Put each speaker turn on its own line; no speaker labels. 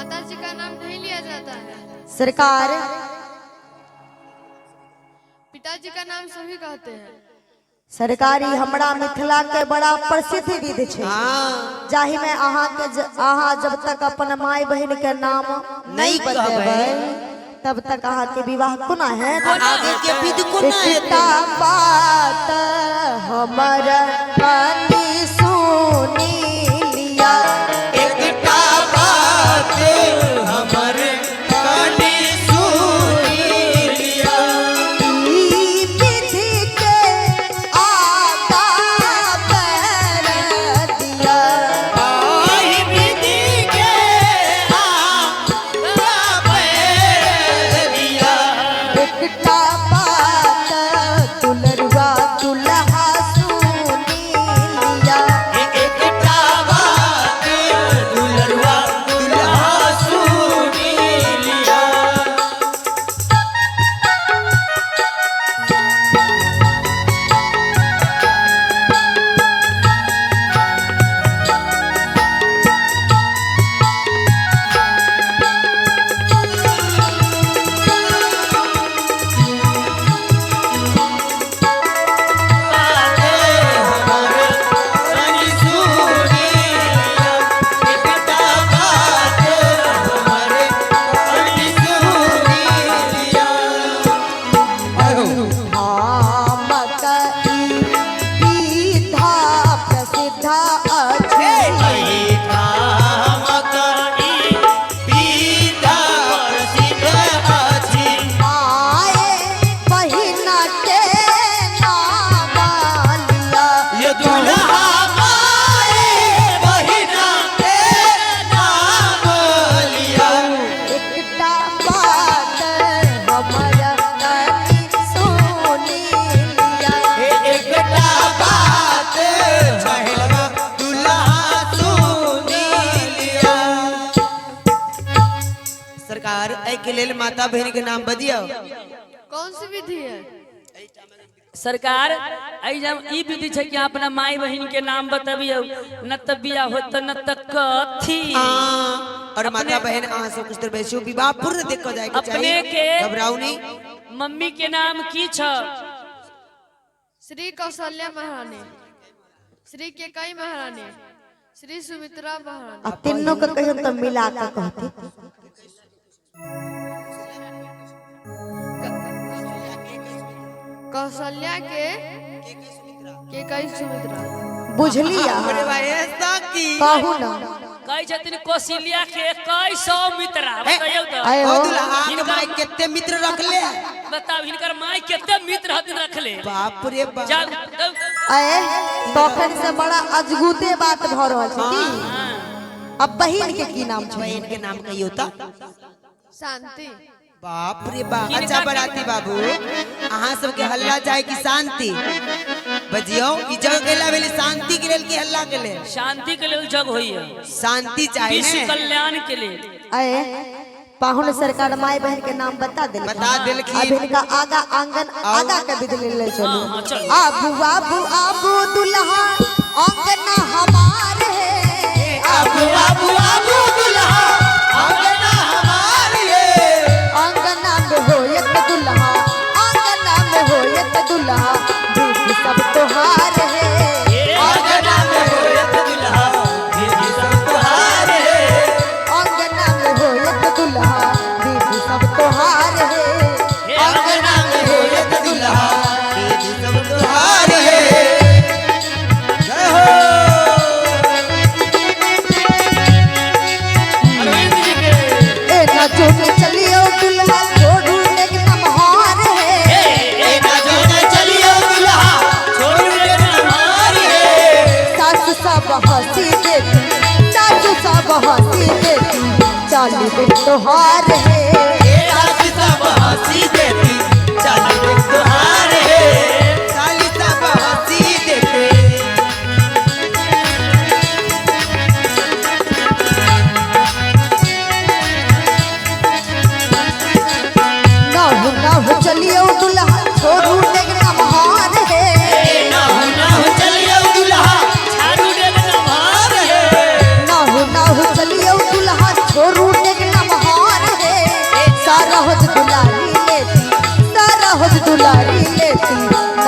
माता जी का नाम नहीं लिया जाता है।
सरकार,
पिताजी का नाम सभी कहते हैं।
सरकारी हमरा मिथिला के बड़ा प्रसिद्ध विध छै,
हाँ।
जाहि में अहाँ के अहाँ जब तक अपन माय बहन के नाम
नहीं
बतेबै तब तक अहाँ के विवाह कोना हैत?
आगे के विध कोना हेतै?
एकटा बात हमर कनि सुनि लिया।
एकटा बात हमर कनि सुनि लिया।
ई विधि के आगा कर दिया।
आहि विधि के आगा पैर दिया।
एकटा बात दुलरुआ दुल्हा सुनि लिया।
एकटा बात दुलरुआ दुल्हा सुनि लिया। कनि सुनि लिया। एकटा बात हमर कनि सुनि लिया।
धामक ई विधा प्रसिद्ध अछि।
एहिठामक ई विधा प्रसिद्ध अछि।
आए बहिना के नाम लिया।
ये दुल्हा माए बहिना के नाम लिया।
एकटा बात हमर कनि सुनि लिया।
एकटा बात छहलवा दुल्हा सुनि लिया। सरकार एहि के लेल माता बहन के नाम बजियौ।
कौन सी विधि है?
सरकार, एहि जब ई विधि छै कि अपना माय बहिन के नाम बतबियौ, न तऽ बियाह होत न तऽ कथी।
हाँ, और माता बहन अहाँ सब कुछ देर बैसू, विवाह पूर्ण देख के जाए के
अपने
चाही।
के
घबराऊ नहीं।
मम्मी के नाम की छ?
श्री कौशल्या महारानी, श्री केकई महारानी, श्री सुमित्रा महारानी।
आ तीनों के कहियो तऽ मिला के कहती।
कौशल्या के केकई सुमित्रा।
बुझलियै
अरे
अहाँ?
भाई ऐसा की
कहू ना।
कहै छथिन कौशल्या के कई सौ मित्रा, बतैयौ तऽ।
आए
ओ
हो।
दुल्हा के माय केते मित्र रखले?
बताउ, हिनकर माय कते मित्र हथिन रखले?
बाप रे बाप।
जाउ तब।
आए तखन से बड़ा अजगुते बात भऽ रहल छै की। अब बहिन के की नाम छै?
बहन के नाम कहियो तऽ।
शांति।
बाप रे बाप। अच्छा बराती बाबू, अहाँ सबके हल्ला चाहे कि शांति? बजियौ, ई जग केला भेलै? शांति के लेल कि हल्ला के लेल?
शांति के लेल जग होइए।
शांति चाही
विश्व
ने।
कल्याण के लेल।
आए पाहुन सरकार माय बहन के नाम बता देलखिन।
बता देलखिन।
अब इनका आगा आंगन आगा के विधि ले चलू।
हाँ, हाँ, चलू।
आबू आबू आबू दुल्हा आंगना हमार है।
आबू आबू आबू दुल्हा आंगना हमार ये।
आंगना में होयत दुल्हा, आंगना में होयत दुल्हा, विधि सब तोहार है।
आंगना में होयत दुल्हा विधि सब तोहार है।
आंगना में होयत दुल्हा, विधि सब तोहार है।
आंगना में होयत दुल्हा विधि सब तोहार है। जय हो।
अरविंद जी के।
ए ना चुन चलियो दुल्हा छोड़ू नेक नमहार है।
ए ना जोने चलियो दुल्हा छोड़ू रे हमार है।
सासु सब हंसी देती, सासु सब हंसी देती, चाली दिन तोहार है।
सास सब हंसी देती चाली देख तोहार है। साली सब हंसी देते।
नाहु नाहु चलियो दुल्हा छोड़ू नेक नमहार है।
नाहु नाहु चलियो दुल्हा
झाड़ू देल नमहार
है।
नाहु नाहु चलियो दुल्हा छोड़ू नेक दुलारी लेती।